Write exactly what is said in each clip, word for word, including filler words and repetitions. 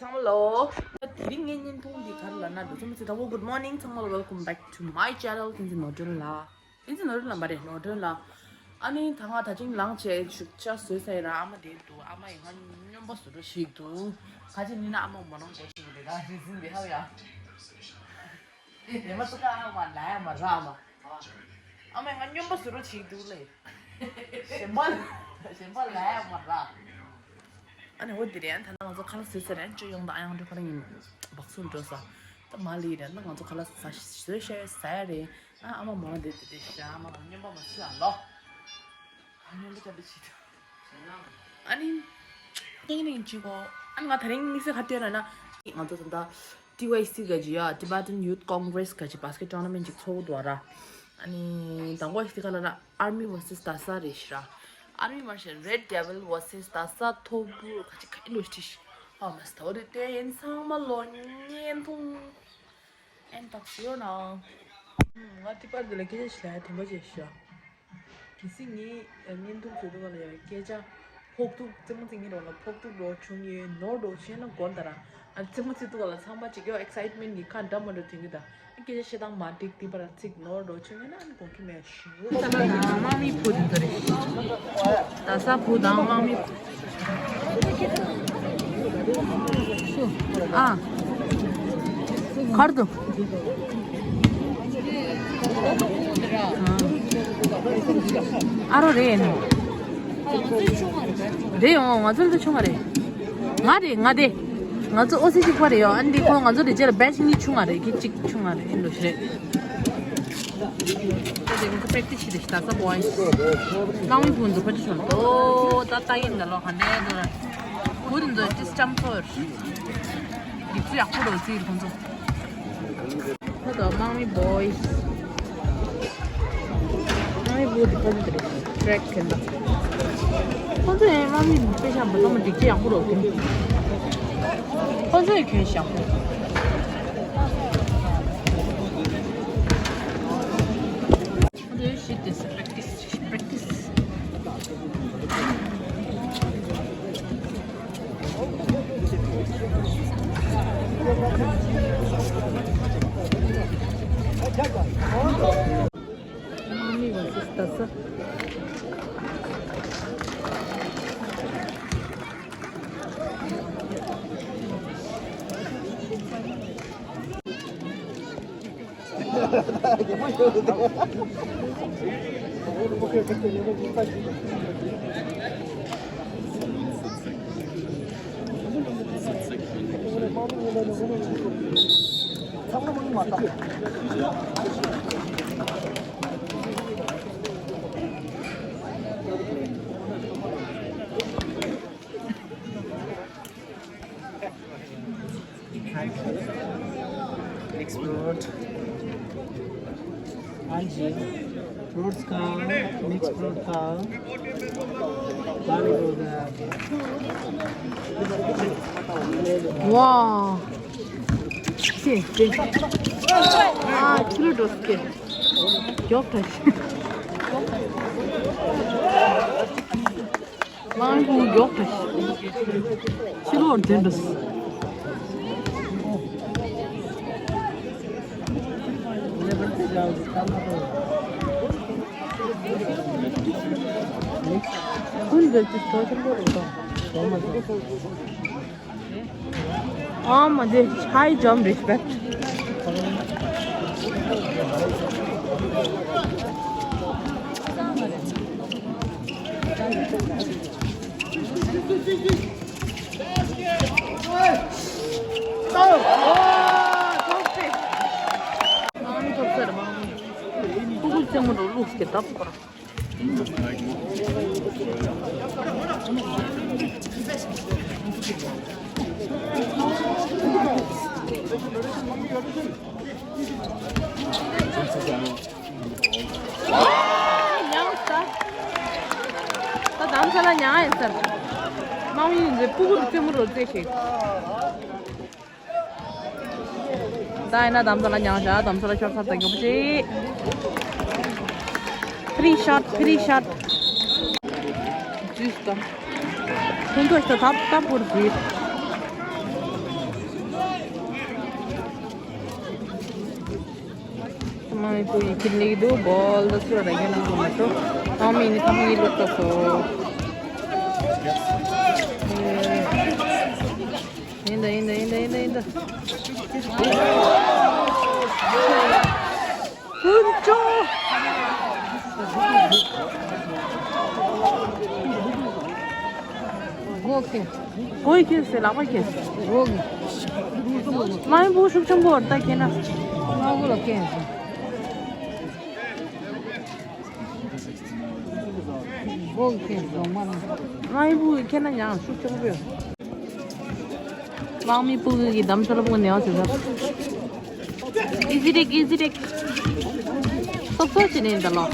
ཚང་མ་ལོ། དེ་རིང་ངའི་བརྙན་ཐུང་འདི་ག་རེ་ལབ་ན་འགྲོ་ཚོད་མི་ཚོད་ད། Good morning ཚང་མ་ལོ། Welcome back to my channel. བསྟན་འཛིན་ནོར་སྒྲོན་ལགས། བསྟན་འཛིན་ནོར་སྒྲོན་ལགས་མ་རེད། ནོར་སྒྲོན་ལགས། ཨ་ནི་ད་ང་ད་ཅིང་ལངས་བྱས་བཞུགས་ཇ་བཟོས་ཚར་ཡིན་ར། ཨ་མ་དེ་འདུག་ཨ་མ་ཡིས་ང་སྨྱོན་པ་བཟོ་འདྲ་ཞིག་འདུག་ག་ཅི་ཡིན་ན་ཨ་མ་མོ་ནང་སྒོ་ཕྱེ་གི་རེད་ད། རེ་ཟིན་པའི་ཧ་ཡ། རེ་མ་ཙི་ཀ་ཨ་མ་ལ་ཡ་མ་ར་མ། ཨ་མས་ང་སྨྱོན་པ་བཟོ་འདྲ་བྱེད་འདུག་ལེ། གཞན་པ་གཞན་པ་ལ་ཡ་མ་ར། ཨ་ནི་འོ་དེ་རེད། ཨ་ནི་ད་ལྟ་ང་ཚོ་ཁ་ལག་བཟོས་ཚར་རེད། ཅོ་ཡོང་དང་ཨ་ཡང་འགྲོ་ཁ་ལག་ཡིན་སྦག་སུ་འགྲོ་ས། ད་མ་ལི་རེད། ད་ང་ཚོ་ཁ་ལག་ཟ་བཟོས་ཤ་ཟ་ཡ་རེད། ཨ་ཨ་མ་མོ་རང་དེ་དེ་དེ་ཤ་ཨ་མ་ལ་སྨྱོན་པ་མ་བྱེད་ཨ་ལོ། སྨྱོན་པ་ཅམ་པ་བྱེད་འདུག་ཨ་ནི། ཏིང་ནིང་ཅི་གོ་ཨ་ང་ད་རིང་དམིགས་བསལ་ག་དེ་ལ་ན། ང་ཚོ་ད་ལྟ་ཊི་ཝའི་སི་ག་ཅི་ཡ། Tibetan Youth Congress ག་ཅི་བཱ་སི་ཀེཊ་ཊོར་ན་མེན་ཊ་ཅིག་ཚོགས་འདུག་ར། ཨ་ནི་དང་པོ་ཞིག་དེ་ག་ལ་ར། Army versus Dasa རེད་ཤི་ར། Army versus Red Devil versus Dasa ཐོ་བུ་ག་ཅི་ག་ཨིན་ལོ་ཤི། ཨ་མ་སི་ཐོ་རེ་ཏེ་ཡིན་ཚང་མ་ལོ་བརྙན་ཐུང་། ཨན་ཏག་སི་ཡོད་ན། ང་ཏི་པར་འདི་ལ་སྐད་ཆ་ཞིག་ལ་ཡ་དེ་འདྲ་བྱས་ཤག་གལ་སྲིད་ངས་བརྙན་ཐུང་བཟོ་དུས་ག་ལ་ཡ་སྐད་ཆ་ཕོག་ཐུག་རྩེད་མོ་རྩེ་མཁན་རོགས་ལ་ཕོག་ཐུག་རོགས་བྱུང་ཡོད་ནོར་རོགས་བྱས་ན་དགོངས་དག་ར། ཨ་རྩེད་མོ་རྩེ་དུས་ག་ལ་ཚང་མ་ཅིག་ཡོ་ཨེག་སའིཊ་མེན་ཊ་གི་ཁ་འདྲ་མ་འདྲ་དྲན་གི་ད། སྐད་ཆ་བཤད་སྟངས་མ་འགྲིག་དེ་པར་ཚིག་ནོར་རོགས་བྱུང་ཡོད་ན་ཨ་ནི་དགོངས་ཀྱི་མེད་ཤག་ད་ལྟ་དམག་མི་བུ་དེ་ཚོ་རེད། ད་ས་བུ་དང་དམག་མི། ཨ། གར་དུ། ཨ་རོ་རེད་ནོ། རེད་འོང་། ང་ཚོ་འདི་ཆུང་བ་རེད། ང་རེད་ང་དེ། ང་ཚོ་ཨོ་སི་གཅིག་པ་རེད་ཡོ། ཨ་འདི་ཁོ་ང་ཚོ་རེད་ཅེར་བེ་ཆི་གཉིས་ཆུང་བ་རེད། ཁྱི་གཅིག་ཆུང་བ་རེད། ཨིན་ལོ་ཤི་རེད། ད་དེ་ང་ཚོ་པེག་ཊི་སི་བྱེད་དེ་ཤི་ད་ས་བོ་ཨིན། ནང་མི་བུ་འདུག་པ་ཅི་སོང་། ཨོ་ད་ལྟ་ཡིན་ད་ལོ་ཧ་ནས་འདུག་ར། བུ་འདི་ཚོ་ཅི་ལྕམ་ཚོར། ཡིག་ཚུལ་ཡག་པོ་རོ་ཚིག་ཁོང་ཚོ། ད་དུང་དམག་མི་བོ་ཡི། དམག་མི་བུ་འདི་ཕ་ཚི་དེ་རེད། ཊེག་གན་ད། ཁོང་ཚོ་ཡང་དམག་མི་དཔེ་ཤ་མ་ཚང་མ་སྒྲིག་ཆས་ཡག་པོ་རོ་གན། ཁོང་ཚོ་ཡི་གན་ཤག་པོ། ཁོང་ཚོ་ཡི་ཤི་དེ་སི་པེག་ཊི་སི་པེག་ཊི་སི། Mixed fruit. हाँ जी, फ्रूट्स खाओ, mix fruit खाओ। वाह। ཁྱེད་ཁྱེད། ཨ་ཁྱི་ལོ་འགྲོ་སྐད། མགྱོགས་དྲགས། དམག་མི་མགྱོགས་དྲགས། ཕྱི་ལོགས་འདྲེན་འགྲོ། ཀུན་རྫོབ་ཀྱི་སྲོག་ཆེན་པོ་རུ་དང་། ཨ་མ་དེ། High jump, respect. ཡང་ས། ད་དམ་ས་ལ་ཉང་ཡིན་ས། དམག་མི་ཡིན་ཟེར་སྤུ་གུར་རྩེད་མོ་རོ་རྩེ་ཞིག་ད་ཡིན་ན་དམ་ས་ལ་ཉང་བཞག་དམ་ས་ལ་ཤོར་ཚར་ད་མགྱོགས་པོ་ཅིག Three shot, three shot. Juice དང་། ཁོང་ཚོ་ཞིག་ད་ད་བོར་བུད། ཨ་ནི་ཁོ་ཡི་ཁྱིམ་ལས་འདུག་བོལ་ད་ཚུར་ར་ཡོད་ན་གོ་མ་ཐུབ། ཨ་མི་ནི་ཁ་མི་ལོག་ཏོ་སོ། ཡིན་ད་ཡིན་ད་ཡིན་ད་ཡིན་ད་ཡིན་ད། ཀུན་སྤྱོད། སྒོ་ཁེ། སྒོ་ཡི་ཁེ་སེ་ལག་པ་ཁེ་སེ། སྒོ་གི། མ་ཡིན་པོ་ཤུགས་ཆེན་པོ་ད་ཁེ་ན། མ་སྒོ་ལ་ཁེ་སེ། སྒོ་གི་ཁེ་སེ་མ་ན། མ་ཡིན་པོ་ཁེ་ན་ཡང་ཤུགས་ཆེན་པོ་ཡོད། དམག་མི་སྤུ་གུ་གི་གདམ་ས་ལ་སྤུ་གུ་ནེ་བ་ཟེར་ས། ཨི་ཟི་རེག་ཨི་ཟི་རེག་སོབ་སོབ་བྱས་ནས་ཡིན་ད་ལོ།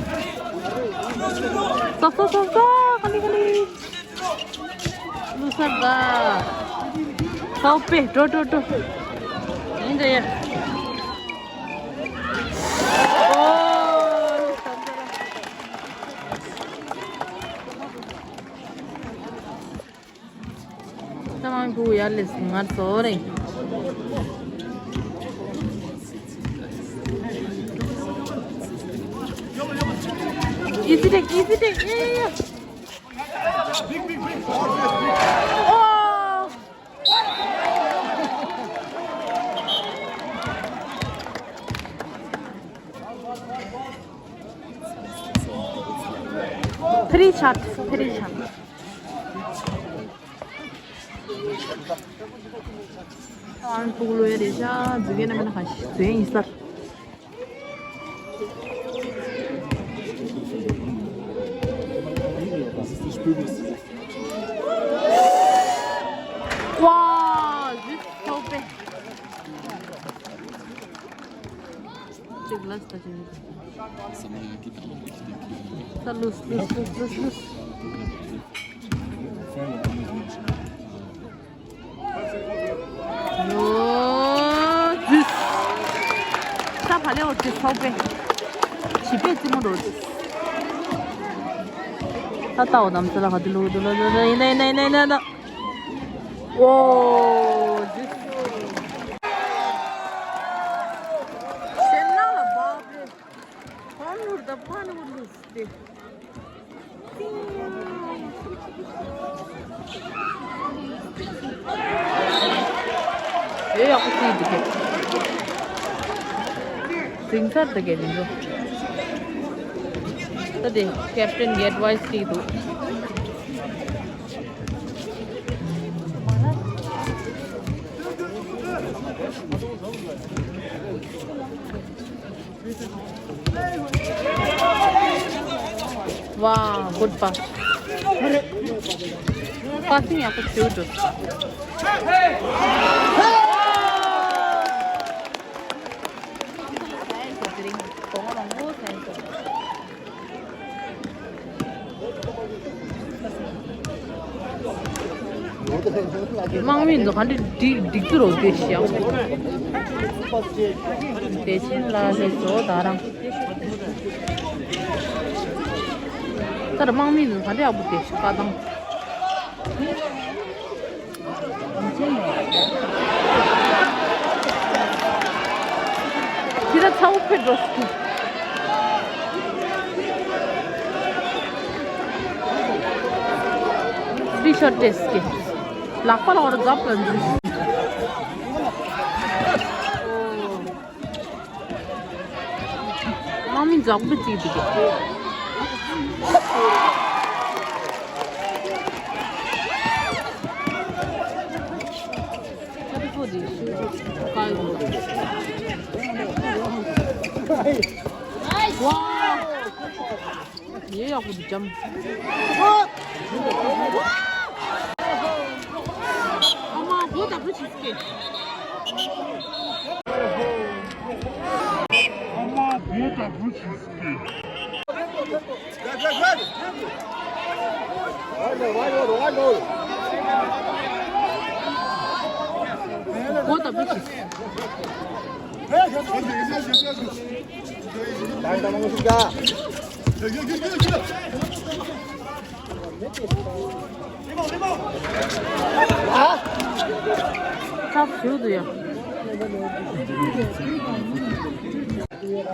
སོབ་སོབ་སོབ་སོབ་ག་ལི་ག་ལི། ལུ་སར་ག་སོབ་པེ་འགྲོ་འགྲོ་འགྲོ། ཡིན་ད་ཡ། ཨོ། ད་མང་པོ་ཡར་ལས་ངར་སོ་རེ། ཨི་ཟི་ཏེག་ཨི་ཟི་ཏེག་ཨེ་ཡ། ཨོ། ཕི་རི་ཆད་ཕི་རི་ཆད། ཨང་ཕུག་ལོས་རེད་ཤག་འཛུལ་མཁན་ན་མེད་ན་ག་ཤི་འཛུལ་ཡིན་སར། ཝ། འཛུལ་ཐོབ་པས། ཅིག་ལ་སྟ་ཅིག་ས་ལུས་ལུས་ལུས་ལུས་ལུས། ཡོ། འཛུལ། ས་ཕ་ལེ་འོ་འཛུལ་ཐོབ་པས། བྱིས་པས་རྩེད་མོ་འགྲོ་འཛུལ། ད་ལྟ་འོ་དམ་ཚ་ལ་ག་དུ་ལུག་དུ་ལ་ལ་ལ་ཡིན་ན་ཡིན་ན་ཡིན་ན་ཡིན་ན། ཨོ། འཛུལ། ཞེ་ན་ལ་བབ་རེད། ཕ་ནུར་ད་ཕ་ནུར་ལུས་ཏེ། ཨེ་ཡག་པོ་བརྩིས་འདུག་གས། འཛིང་ཚར་འདུག་གས་འདི་ཚོ། ད་དེ་ཀེབ་ཏན་གྱི་ཨེཌ་ཝའི་སི་བརྩིས་འདུག Wow, good pass. Passing ཡག་པོ་བྱེད་འགྲོ། དམག་མི་ཚོ་ག་འདྲ་འགྲིག་འགྲིག་ཚུལ་རོགས་དེ་ཤེས་ཡ། བདེ་ཆེན་ལགས་ལྷས་བཟོ་ད་རང་། ད་དམག་མི་ཚོ་ག་འདྲ་ཡག་པོ་དེ་ཤེས་པ་དང་། ཁྱེད་རང་ཚ་བོ་ཕེབས་འགྲོ་སྲིད། ཕི་ཤར་ཏེ་སྐད། ལག་པ་ལ་བར་རྒྱབ་ལ་འཛུལ། དམག་མི་འཛག་པོ་གཅིག་འདུག་གས། ཁ་ཏི་ཕོ་དེ་ཤུ་ཀ་ཡོད། ཝའོ། ཡེ་ཡག་པོ་འདུག་ཅམ། ཨ་མ་སྒོ་ད་བུ་ཆི་སྐད། ཨ་མ་སྒོ་ད་བུ་ཆི་སྐད། སྒོ་ད་བུ་ཆི་སྐད། ཚབ་ཞུ་འདུག་ཡ། ཤུགས་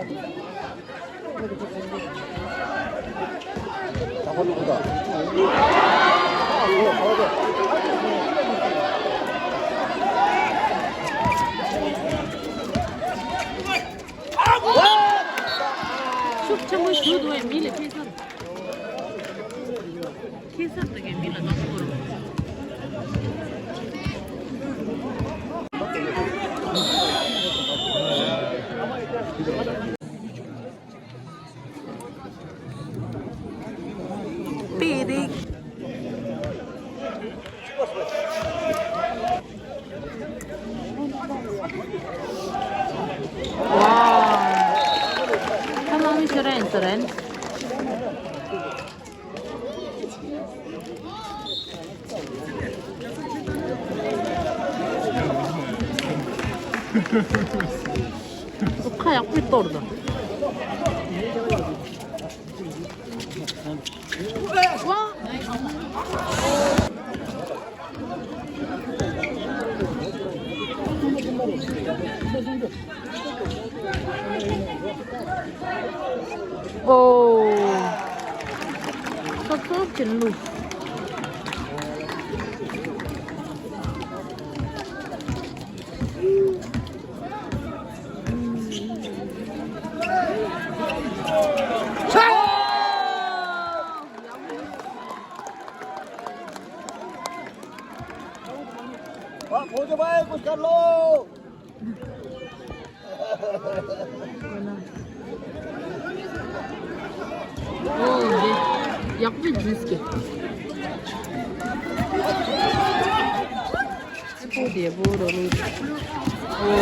ཆེན་པོ་ཞུ་འདུག་བས། མི་ལ་ཁེ་སར། ཁེ་སར་དེ་གའི་མི་ལ་ནག་པོ་རུ། པི་རིག་ཝའོ། ཁ་ལག་མི་ཤོར་རན་ཟེར་རན། ཁ་ཡག་པོ་གཏོར་དང་། ཝའོ། ཨོ། སོབ་སོབ་ཅིག་བླུགས། वाह, भोजो भाई, कुछ कर लो। ཨོ་འདི་ཡག་པོ་འཛིན་སྐྱེ། ཨོ་དེ་བོ་རོ་ལུ། ཨོ།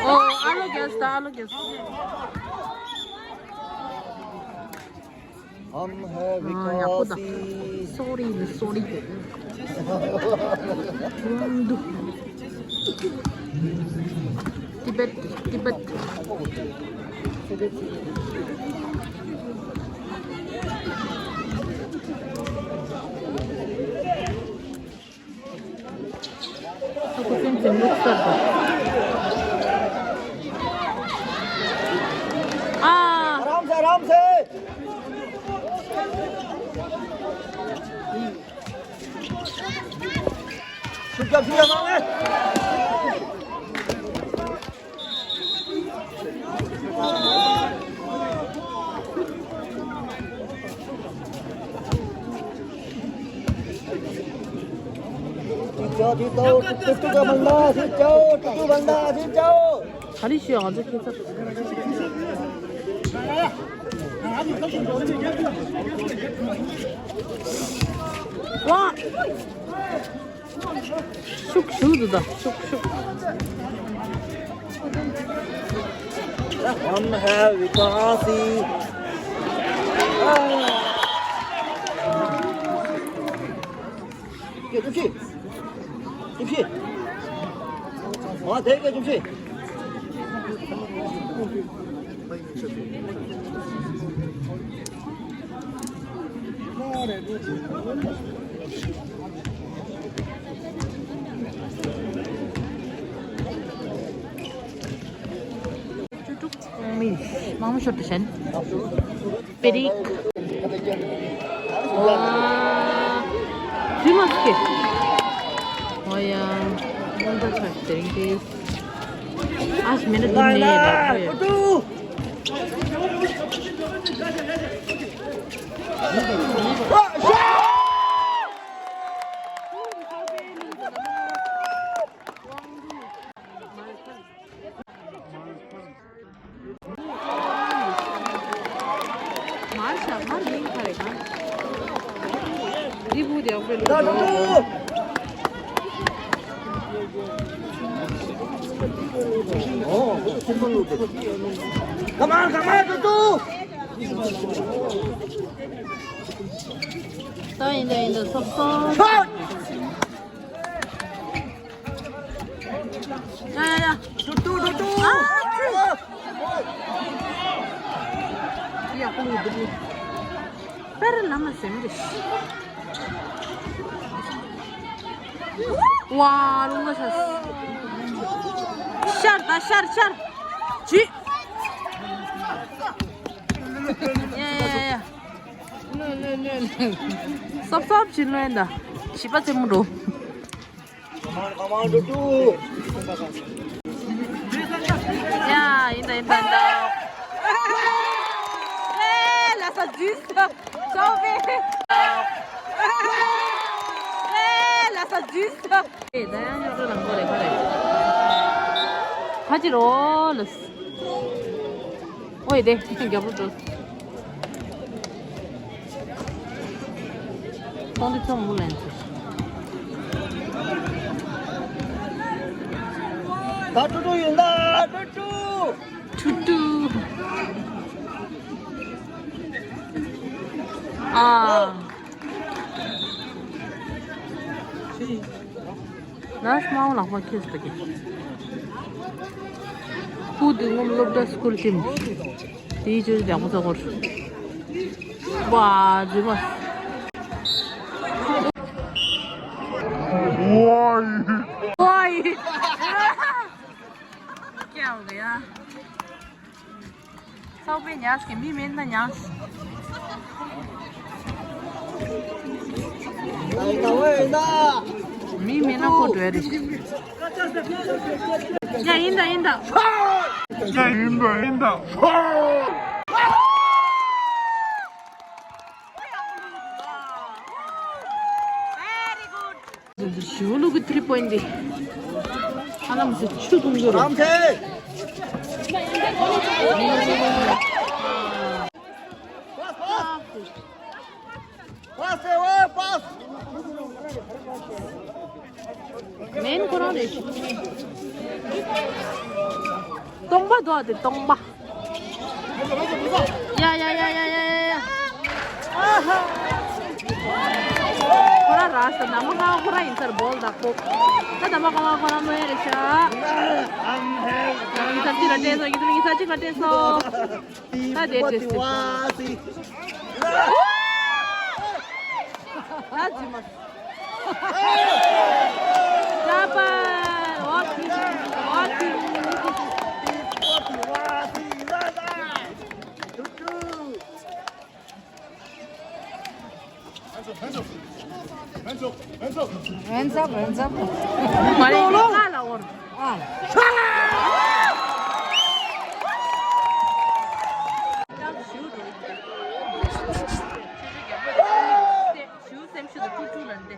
ཨོ་ཨ་ལོ་རྒྱལ་སྟ་ཨ་ལོ་རྒྱལ་སྟ། हम है ཡག་པོ་ད། विकासी। Sorry, sorry. Tibet, Tibet. ཁོ་སེམས་སེམས་ལུགས་གསར་དུ། ཨ། आराम से, आराम से। चुपचाप, चुपचाप आओगे। जीतो, जीतो, टुटू का बंदा, जीतो, टुटू बंदा, जीतो। खाली शिया, हाँ, जो कैसा। वाह। ཤུགས་ཤུགས་འདུག་ད། ཤུགས་ཤུགས། हम है विकासी। के जुम्शी। जुम्शी। वहाँ थे क्या जुम्शी? མང་མི་ཤོར་དུ་ཞན། པེ་རིག་ཨོ། ཟི་མ་སྐེ། ཨོ་ཡ། མོན་ད་ཆག་དེ་རིང་དེ། ཨ་ཤི་མེ་ན་དུ་ནེ་ལ་ཁོ་ཡ། མར་ཤ་མར་ཡིན་ཁ་རེ་ཁ། འདི་བུ་དེ་ཡག་པོ་ལུག་འདུག Come on, come on, ཏུ་ཏུ། ད་ཡིན་ད་ཡིན་ད་སོབ་སོབ། ཡ་ཡ་ཡ། ཏུ་ཏུ་ཏུ་ཏུ། ཨ་ཙི། ཡ་ཀུ་ལུ་དུ་ལུ། པེར་ལ་མ་སེམས་རེ། ཝ་རུང་ག་ས། ཤར་ད་ཤར་ཤར། ཅི། སོབ་སོབ་བྱིན་ལོས་འདའ། བྱིས་པ་ཚེ་མུ་འགྲོ། ཡ། ཡིན་ད་ཡིན་ད་ཡིན་ད། ཨེ། ལ་ས་ཇུས། ཙོ་བེ། ཨེ། ལ་ས་ཇུས། ཨེ། ད་ཡང་ཉོ་སྤྲོ་ནང་གོ་རེ་གོ་རེ། ཁ་ཅི་རོ་ལ། ཨོ་ཡེ་དེ་རྒྱབ་རུ་འགྲོ། ཚོང་འདི་ཚོ་མུ་ལན་ཚེ། ད་ཀྲུ་ཀྲུ་ཡིན་ད་ཀྲུ་ཀྲུ། ཀྲུ་ཀྲུ། ཨ། ན་སྨྲ་བོ་ལག་པ་ཁྱེར་སོ་གི། ཁུ་དུ་ངོམ་སློབ་གྲྭ་སྐུལ་ཁྲིམས། དེའི་ཆོས་ལེགས་པོ་ཚོ་སྐོར། ཝ་ཛི་མ། ཝའི། ཝའི། ཀྱ་ཝ་ཡ། ཚོགས་པའི་ཉག་གི་མི་མེད་ན་ཉག་མི་མེད་ན་ཁོ་འགྲོ་རེ། ཡ་ཡིན་ད་ཡིན་ད། ཡ་ཡིན་ད་ཡིན་ད། ཞིའུ་ལུ་གི་ཐི་རི་པོ་ཡིན་ཏེ། ཨ་ལམ་སི་ཆུ་འཐུང་རྒྱུ་རེད། རང་ཐེ། མེན་ཁོ་རང་རེད། སྟོང་པ་འདུག་དེ་སྟོང་པ། ཡ་ཡ་ཡ། ཨ་ཧ། ཁོ་རང་ར་ས་ནམ་མཁའ་ཁོ་རང་ཡིན་སར་བོལ་དག་པོ། ད་ནམ་མཁའ་ཁོ་རང་མོ་ཡ་རེ་ཤ། ཡིན་ས་ཅི་ལ་སྤྲད་སོ། ཡིན་ས་ཅི་ལ་སྤྲད་སོ། ད་དེ་དེ་སི། ད་ཇི་མ། ཇ་པན། ཝ་ཐི། ཝ་ཐི། Hands up, hands up, hands up. Hands up, hands up. མ་རེད། ང་ལ་འོར། ཨ། ཞུ་སེམས་ཤུགས་དང་ཀྲུ་ཀྲུ་ལ་འདི།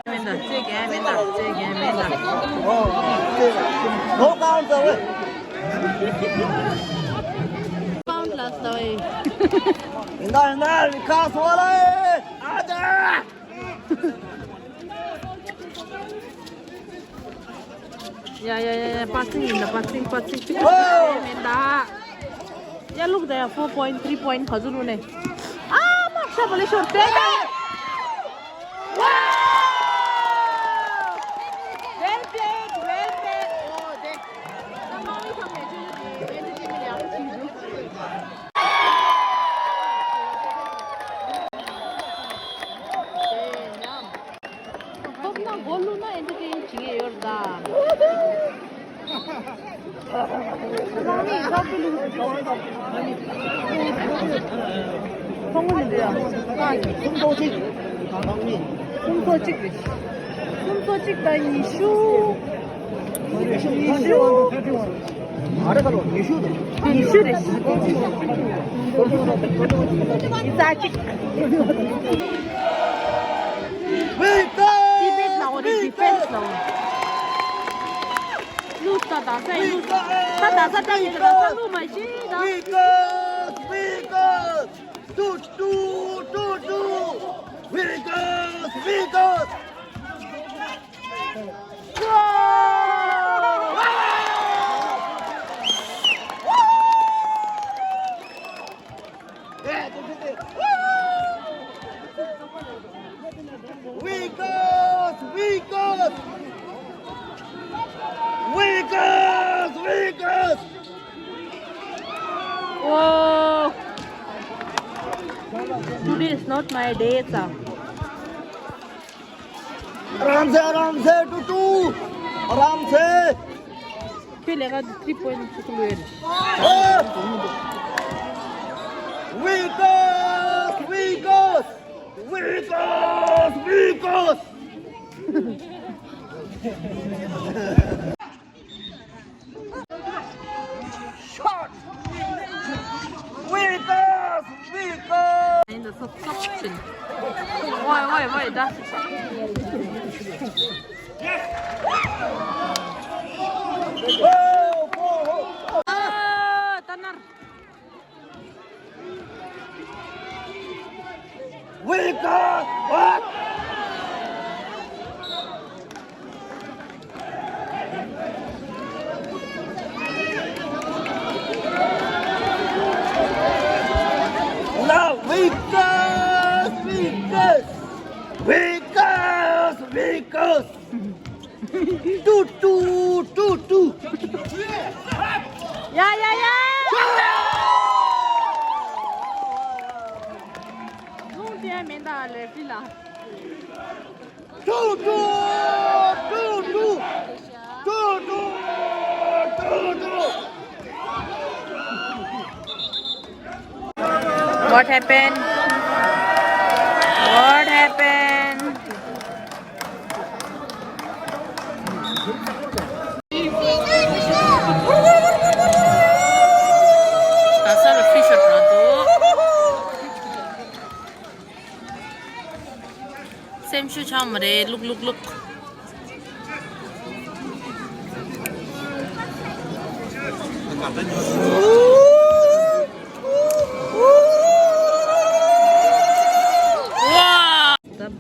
མེད་ད། རྩེད་རྒྱན་མེད་ད། རྩེད་རྒྱན་མེད་ད། ལོ་གང་ཙམ་རེད། ཀའུན་ལ་ལྟ་བའི། ཡིན་ད་ཡིན་ད། རི་ཁ་སོ་ལ་ཨ་ཅག་ཡ་ཡ་ཡ་ཡ། པ་སིང་ཡིན་ད། པ་སིང་པ་སིང་། ཅིག་མེད་ད། ཡ། ལུག་ད་ཡ། ཕོར་པོ་ཡིན་ཊི་རི་པོ་ཡིན་ཊི་ག་ཚོད་ལུག་ནས། ཨ་མ་ཤ་བ་ལེ་ཤོར་ཏེ། Well played, well played. ཨོ་དེ། ད་མ་ཝི་ཁམས་ནས་ཆོས་ཆོས་དེ་ཨེན་ཊར་ཊེན་མེན་ཊི་ཡག་པོ་བྱེད་འདུག་ཐོབ་ན་མགོ་བླུགས་ན་ཨེན་ཊར་ཊེན་བྱེད་ཀྱི་ཡོད་ད། ཁོང་ནི་འདི་ཡང་སུམ་ཚོགས་གཅིག་སུམ་ཚོགས་གཅིག་རེད། སུམ་ཚོགས་གཅིག་དང་ཉི་ཤུ། ཉི་ཤུ། ཉི་ཤུ་རེད། ཉི་ཤུ་རེད། ཉི་ཤུ་གཅིག་ཏི་བེད་ལ་འོ་རེད། ཏི་བེད་ལ་འོ། ལུས་ད་ད་ས་ཡི་ལུས། ད་ད་ས་ད་ཡི་ད་ད་ས་ལུས་མ་ཤེས་ད། Wiggles! Wiggles! ཏུ་ཏུ་ཏུ་ཏུ། Wiggles! Wiggles! Wiggles! Wiggles! Wiggles! Wiggles! Oh! Today is not my day, sir. आराम से, आराम से, टुटू, आराम से। ལས་ཀ་འདི་ཐི་རི་པོ་ཡིན་ཊི་ཅིག་ལོས་རེད། Wiggles! Wiggles! Wiggles! Wiggles! Shot! Wiggles! Wiggles! ཨིན་ད་སོབ་སོབ་ཕྱིན། ཝའི་ཝའི་ཝའི་ད། ཨ་ད་ནར། Wiggles! What? Now Wiggles! Wiggles! Wiggles! Wiggles! Two, two, two, two. ཡ་ཡ་ཡ། ལུང་བསྟན་མེད་ད་ལེ་ཕི་ལ། Two, two, two, two. Two, two, two, two. What happened? What happened? ད་ས་ལ་ཕི་ཤོ་ཊི་རག་འདུག་སེམས་ཤུགས་ཆག་མ་རེད། ལུག་ལུག་ལུག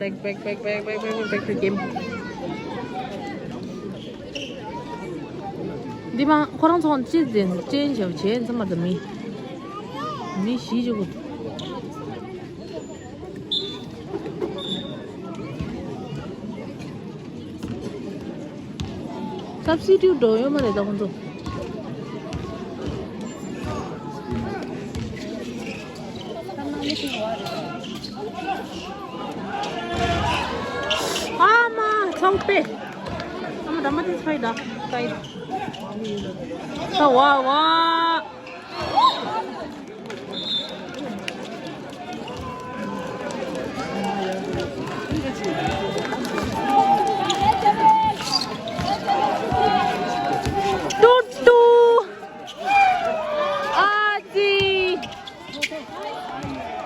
Back, back, back, back, back, back, back to game. འདི་མ་ཁོ་རང་ཚོ་ཅི་ཟེར་ཅན་བྱས་བྱས་ཙམ་མ་དང་མི་མི་ཞིག་ཅིག་གོ། Substitute འགྲོ་ཡོད་མ་རེད་ད་ཁོང་ཚོ། ཨ་མ་ཚང་པེ། ཨ་མ་ད་མ་དེ་ཚོ་ཡི་ད་ཀའི། ད་ཝ་ཝ། ཏུ་ཏུ། ཨ་ཙི།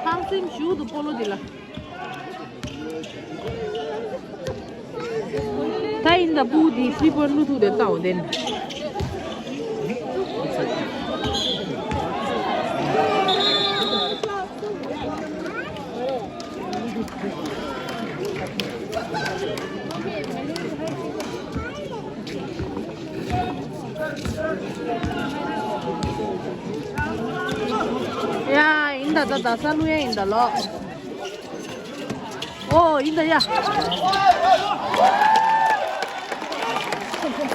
ཐང་སེམས་ཞུ་དུ་སྤོ་ལོ་དེ་ལ། ད་ཡིན་ད་སྤུ་གུ་དེ་ཧྥི་པོན་བླུ་ཐུག་དེ་ལྟ་འོ་དེ་ནི། ཡ་ཡིན་ད་ད་ད་ས་ལུ་ཡ་ཡིན་ད་ལོ། ཨོ་ཡིན་ད་ཡ།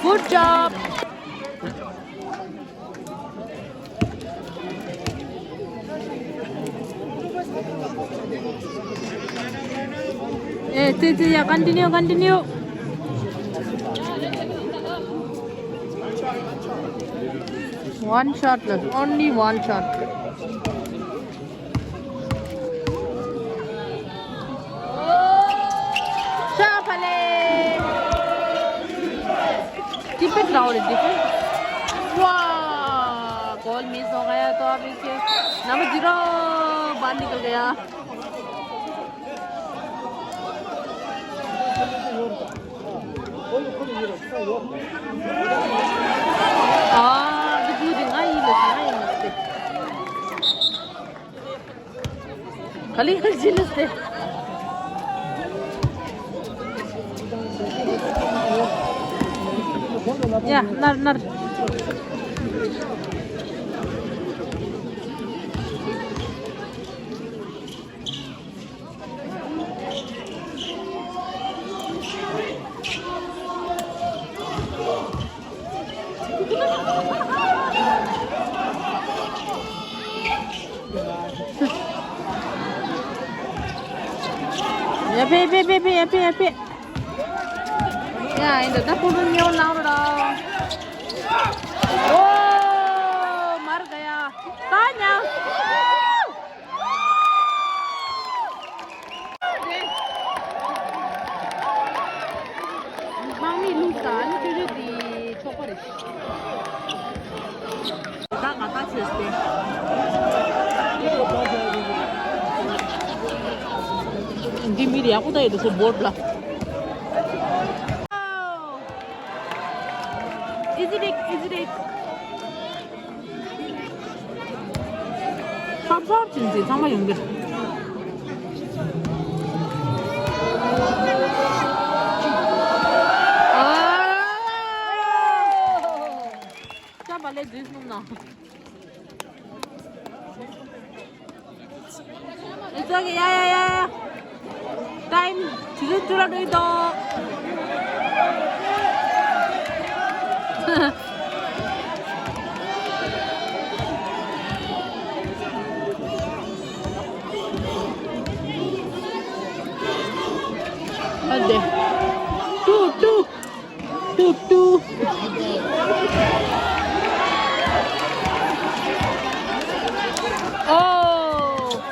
Good job. ཨེ་ཙི་ཙི་ཡ་continue, continue. One shot, only one shot. ཤ་ཕ་ལེ། ཏི་པེ་ཏྲའོ་རེ་ཏི་པེ། ཝ། गोल मिस हो गया तो अब इसके number zero बाहर निकल गया। ཨ་འདི་བུ་འདི་ང་ཡིན་ལ་ང་ཡིན་ལ་སྟེ། ག་ལེ་ཧར་ཇི་ལ་སྟེ། ཡ་ནར་ནར། ཡ་པེ་པེ་པེ་པེ་ཡ་པེ་ཡ་པེ། ཡ་ཨིན་ད་ད་ཕུ་ཕུ་ཉེ་བ་ལང་རོ་ད། ཡག་པོ་ད་ཡོད་དུ་སོ་བོར་ལ། Easy take, easy take. ཧྲབ་ཧྲབ་ཅན་ཟེར་ཚང་མ་ཡོང་གི། ཅམ་པ་ལས་འཛུལ་སོང་ན། It's okay, yeah, yeah, yeah, yeah. Time, 지금 줄어들어 있어. 안 돼. 또, 또. ཏུ་ཏུ། ཨོ།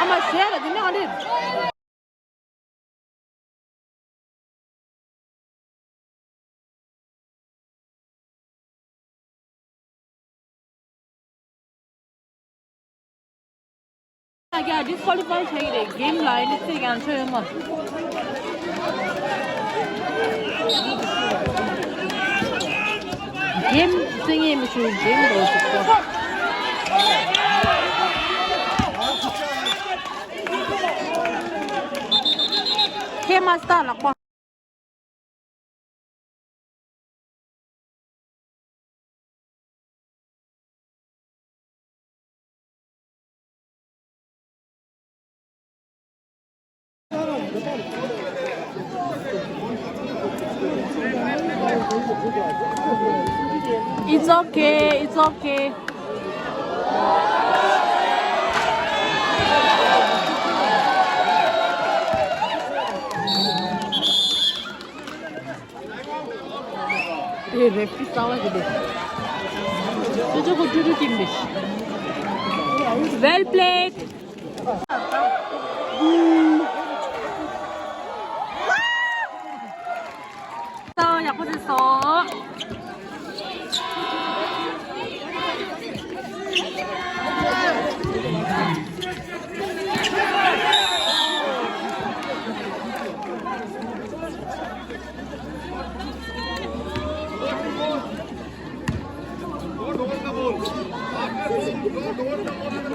ཨ་མ་ཟས་ལ་དེ་ནས་ཨ་ནི། ཡ་ཌིས་ཀོ་ལི་ཕའི་བྱས་ཀྱི་རེད། གེམ་ལ་ཨེ་ནི་ཚིག་ཡང་ཆོད་ཡོད་མ། གེམ་ཚིག་ངས་མི་ཆུ་གེམ་རོ་ཅིག་ཏོ། ཁྱེད་མ་སྟག་ལག་པ། It's okay, it's okay. ཨེ་རེ་ཕི་རི་གསར་པ་ཞིག་རེད། ཅོ་ཅོ་ཁོ་ཅོ་ཅོ་ཀིང་རེད། Well played. ཡག་པོ་བྱས་སོང་།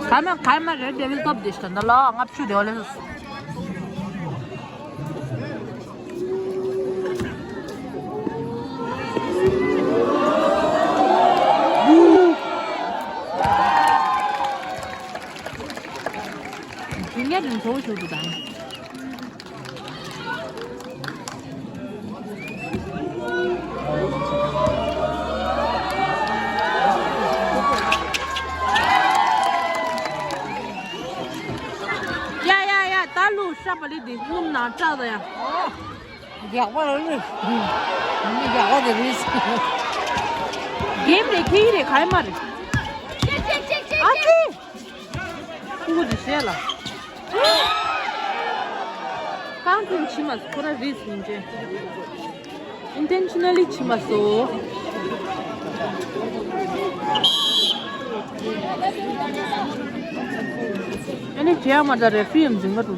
ཁ་མ་ཁ་མ་རེད། ཌེ་བིལ་ཊོབ་དེ་ཤ་འདི་ལ་ལྔ་བཅུ་དེ་བ་ལས། ཇུ་ནི་ཡར་དེ་ཚོ་ཞུ་དུ་དང་། ཡ་ཡ་ཡ། ད་ལུ་ཤ་པ་ལི་དེ་སྣུམ་ནང་བཀྲག་ད་ཡ། ཡག་པ་རེད། ཡག་པ་དེ་རེད། གེམ་རེད། ཁེ་ཡི་རེད། ག་ཡི་མ་རེད། ཨ་ཙི། ཁུ་ཁུ་དེ་བཤད་ལ། རྐང་བཙུགས་ཕྱི་མ་ཁོ་ར་རིས་ཡིན་ཅེ། Intentionally ཕྱི་མ་སོ། ཨ་ནི་བྱས་མ་ད་རེ་ཕི་ཡམ་འཛིན་ག་འགྲོ།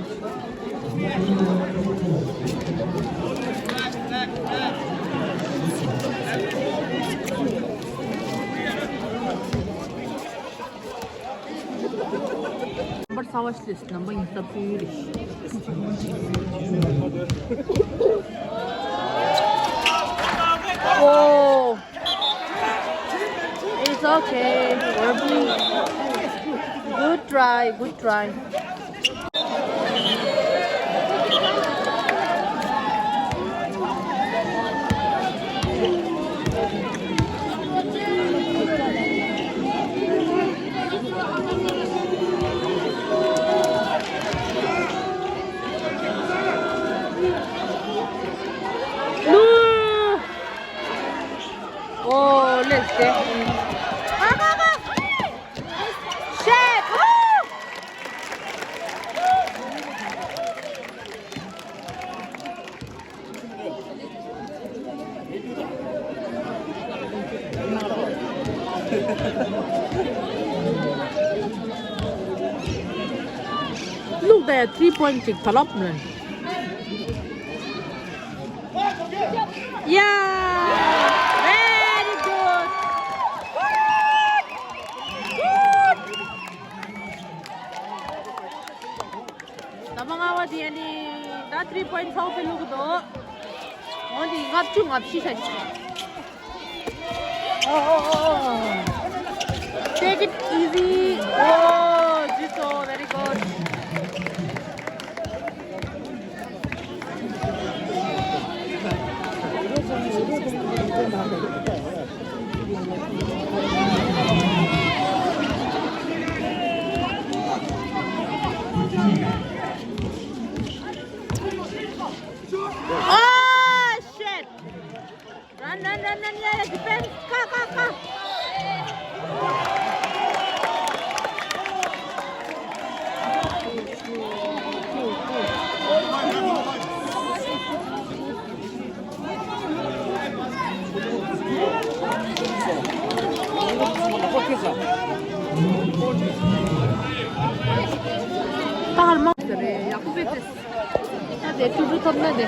རྣམ་པར་ཚ་བ་ཞིག་རྣམ་པ་ཡིན་ས་པུའུ་རེད། Oh, it's okay. Good try, good try. Oh, let's go. Shit! Woo! Three point ཅིག་ད་ལབ་ནས། Yeah! Very good! ད་མ་ང་བ་དེ་ནི་ད་three point ཚོགས་པའི་ལུགས་དོ། འོ་འདི་ལྔ་བཅུ་ང་བཞི་ཆ། Take it easy. Oh, Jito, very good. Oh, shit. Run, run, run, run, yeah, yeah, defense. Ka, ka, ka. ད་ཧར་མ་ཟེར་རེད། ཡག་པོ་བྱས་ཏེ། ད་དེ་ཀྲུ་ཀྲུ་ཐོབ་ན་དེ།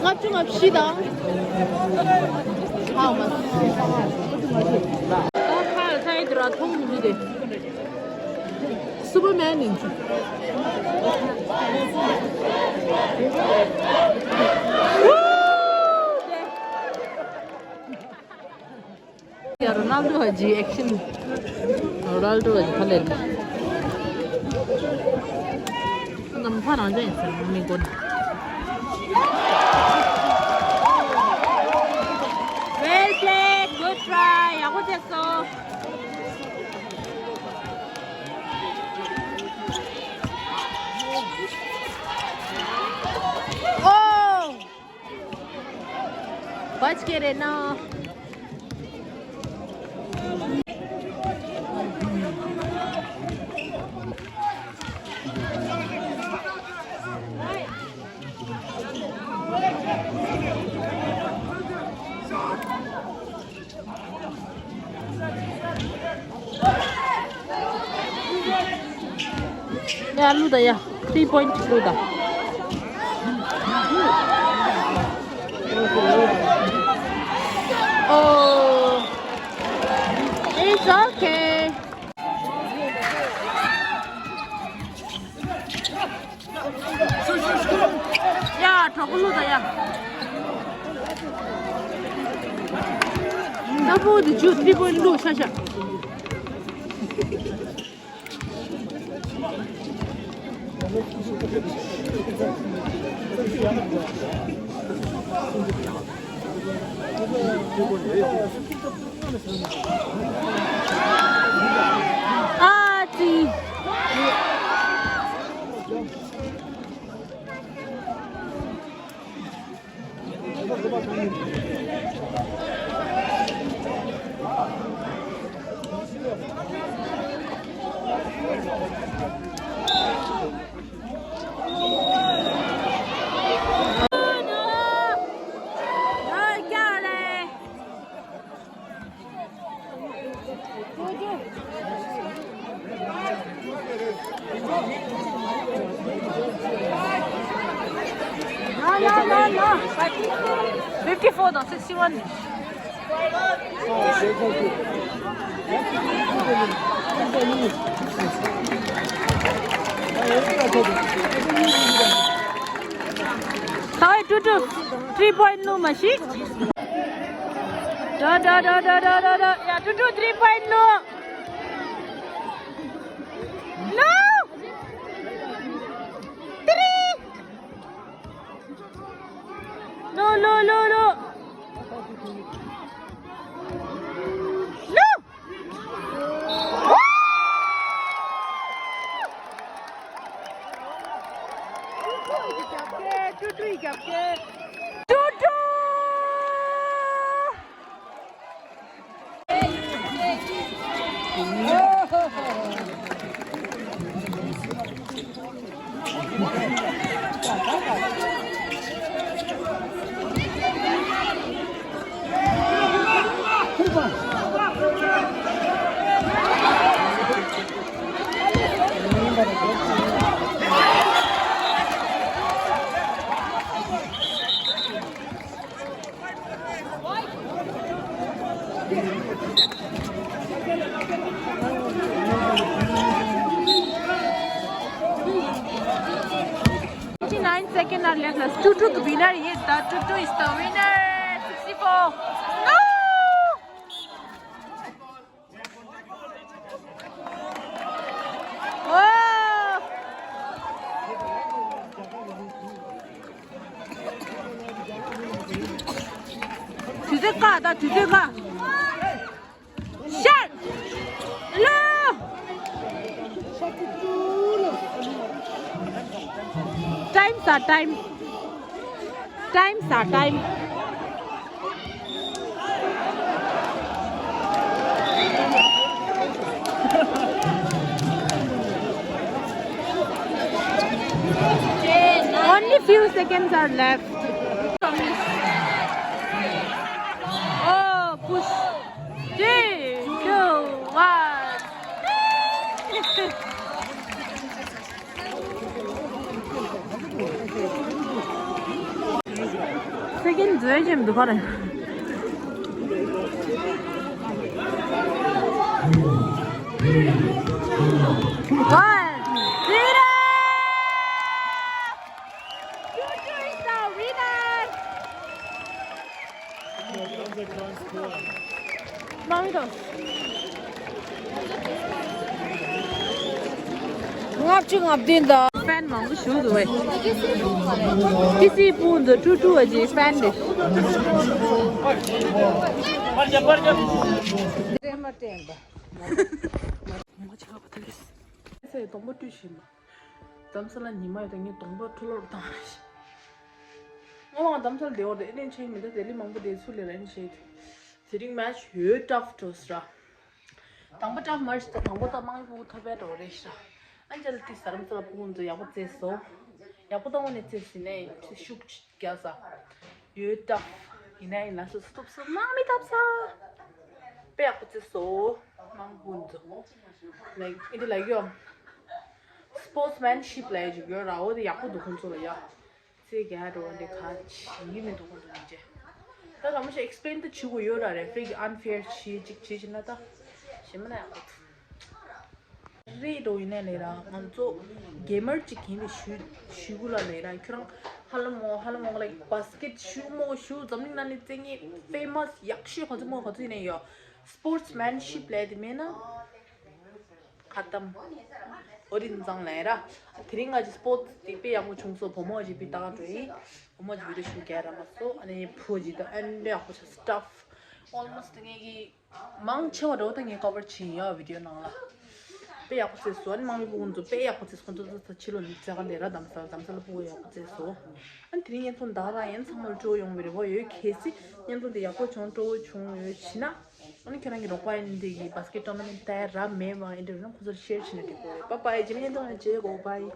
ལྔ་བཅུ་ང་བཞི་དང་། ཧ་མ། ད་ཁ་ལ་ས་ཡི་དུ་ར་མཐོང་མི་དེ། སུ་པར་མན་ཡིན་ཚུལ། ཡ་རོ་ནལ་ཌོ་ཧ་ཇི་ཨེག་ཤན། རོ་ནལ་ཌོ་ཧ་ཇི་ཕ་ལེར། ནམ་ཕ་རང་ཅན་ཡིན་ཟེར་མི་དགོས་ན། Well played, good try. ཡག་པོ་བྱས་སོང་། Oh! बच के रहना। ཡ་ལུ་ད་ཡ། three point ལུ་ད། Oh, it's okay. ཡ་གྲོགས་པོ་ལུ་ད་ཡ། ད་པོ་དེ་ཇུ་three point ལུ་ཤ་ཤ། ཨ་ཙི། No, no, no, no. Fifty-four, no, sixty-one. Sorry, two two. Three point ལུ་མ་ཤི། ད་ད་ད། ཡ་two two three point ལུ། ལུ། Three. ལུ་ལུ་ལུ་ལུ། ལུ། ཏུ་ཏུ། Twenty-nine seconds are left. Two two the winner. Yes, the two two is the winner. Sixty-four. No! Oh! དུས་ཚོད་བཀག་ད། དུས་ཚོད་བཀག་ཤར། ལོ། Time's up, time. Time's up, time. Only few seconds are left. Oh, push. Three, two, one. Second འཛོལ་གྱི་མི་འདུག་ག་རེ། One, zero. Tutu is the winner. མང་དང་། ལྔ་བཅུ་ང་བདུན་དང་། ཕན་མང་པོ་ཞུ་འདུག་བས། ཏི་སི་སྤུན་ཚོ་ཀྲུ་ཀྲུ་བ་ཅིག་ཕན་རེད། རེད་མ་དྲན་པ། ངོ་ཆགས་པ་དེ་རེད། སའི་སྡོང་པོ་བཀྲུས་ཤིང་། རྡ་རམ་ས་ལ་ཉི་མ་ཡོད་དང་ངས་གདོང་པ་འཕྲོ་བརླག་བཏང་རེད། ངོ་མ་རྡ་རམ་ས་ལ་བསྡད་འོ་རེད། ཨེ་ལེན་ཆེན་མི་འདུག་དེ་ལས་མང་པོ་བསྡད་ཚུལ་ལས་རན་ཤེས། དེ་རིང་མེ་ཆི་ཡོད་ཊབ་འགྲོ་སྲ། དང་པོ་ཊབ་མར་ཤི་ད་དང་པོ་ད་དམངས་ཕུག་ཐོབ་པའི་འགྲོ་རེད་ཤ། ཨན་ཅལ་ཏི་ས་རམ་ས་ལ་ཕུག་ཚོ་ཡག་པོ་རྩེས་སོ། ཡག་པོ་ད་དངོས་གནས་རྩེས་ཟིན་ནས་ཤུགས་རྒྱག་ས། ཡོད་ཊབ་ཡིན་ན་ཡིན་ལ་སོ་སོ་ཐོབ་སོ་དམངས་མི་ཐབ་ས། དཔེ་ཡག་པོ་རྩེས་སོ། དམངས་ཕུག་ཚོ། ལའིག་ཨི་འདི་ལ་ཡོད། སི་པོར་ཊི་སི་མེན་ཤིབ་ལབ་ཡ་ཅིག་ཡོད་ར། འོ་དེ་ཡག་པོ་འདུག་ཁོང་ཚོ་ལ་ཡ། ཚེ་རྒྱལ་འགྲོ་བ་འདི་ག་བྱེད་ཀྱི་མི་འདུག་ཁོང་ཚོ་ནི་ཅེ། ད་རང་མོ་ཞིག་ཨེག་སི་པི་ལེན་ད་བྱེད་དགོས་ཡོད་ར། རེ་ཕི་རི་གི་ཨན་ཕེར་བྱེད་ཅིག་བྱེད་ཅིག་ན་ད་ཞེ་མ་ན་ཡག་པོ་འདུག་རེད་འགྲོ་ཡིན་ནའི་ལས་ར་ང་ཚོ་གེ་མར་ཅིག་ཡིན་པའི་ཞུ་ཞུ་གུ་ལ་ལས་ར། ཁྱོད་རང་ཧ་ལམ་མོ་ཧ་ལམ་མོ་ལའིག་བྷ་སི་ཀེ་ཊི་ཞུ་མོ་ཞུ་འཛམ་གླིང་ནང་ནས་བཙན་ངེས་ཕེ་མ་སི་ཡག་ཤོས་ག་ཚོད་མོ་ག་ཚོད་ཡིན་ནའི་ཡོད། སི་པོར་ཊི་སི་མེན་ཤིབ་ལས་དེ་མེད་ན། ཁ་གཏམ། ཨོ་རིན་ཙང་ལས་ར། དེ་རིང་ང་ཅི་སི་པོར་ཊི་དེ་དཔེ་ཡག་པོ་བྱུང་སོང་། བུ་མོ་ཅིག་དཔེ་ཏག་འགྲོ་ཡིན། བུ་མོ་ཅིག་བི་ཌི་ཡོ་ཞུ་རྒྱག་ར་མ་སོང་། ཨ་ནི་བུ་ཅིག་དང་ཨན་དཔེ་ཡག་པོ་ཆགས། སི་ཊབ་ཨོལ་མོ་སི་ཊི་ངེད་ཀྱི་མང་ཆེ་བ་འགྲོ་ད་ངས་ཀོ་བར་བྱིན་ཡོད་བི་ཌི་ཡོ་ནང་ལ། དཔེ་ཡག་པོ་རྩེས་སོང་། ཨ་ནི་དམངས་མི་ཕྲུ་གུ་ཚོ་དཔེ་ཡག་པོ་རྩེས་སོང་། ཁོང་ཚོ་ཚོ་ཕྱི་ལོགས་ནས་རྩེ་ག་ལས་ར་དམ་ས་དམ་ས་ལ་ཕྲུ་གུ་ཡག་པོ་རྩེས་སོང་། ཨ་ནི་དེ་རིང་ཡན་ཚོ་ད་ར་ཡན་ཚང་མར་སྤྲོ་ཡོང་བའི་རེ་བ་ཡོད། གལ་སྲིད་ཡན་ཚོ་འདི་ཡག་པོ་བྱུང་སྤྲོ་བོ་བྱུང་ཡོད་ཕྱིན་ན། ཨ་ནི་ཁྱེད་རང་གི་རོགས་པ་ཡིན་འདི་གི་བྷ་སི་ཀེ་ཊི་ཊོར་ན་མེན་ཊི་ད་ར་མེད་པ་ཡིན་འདི་རུ་ན་ཁོང་ཚོར་ཤེར་བྱེད་ན་འགྲིག་གོ་རེད། བྷའི་བྷའི། རྗེས་མ་ཡན་ཚོ་ང་མཇལ་གོ། བྷའི།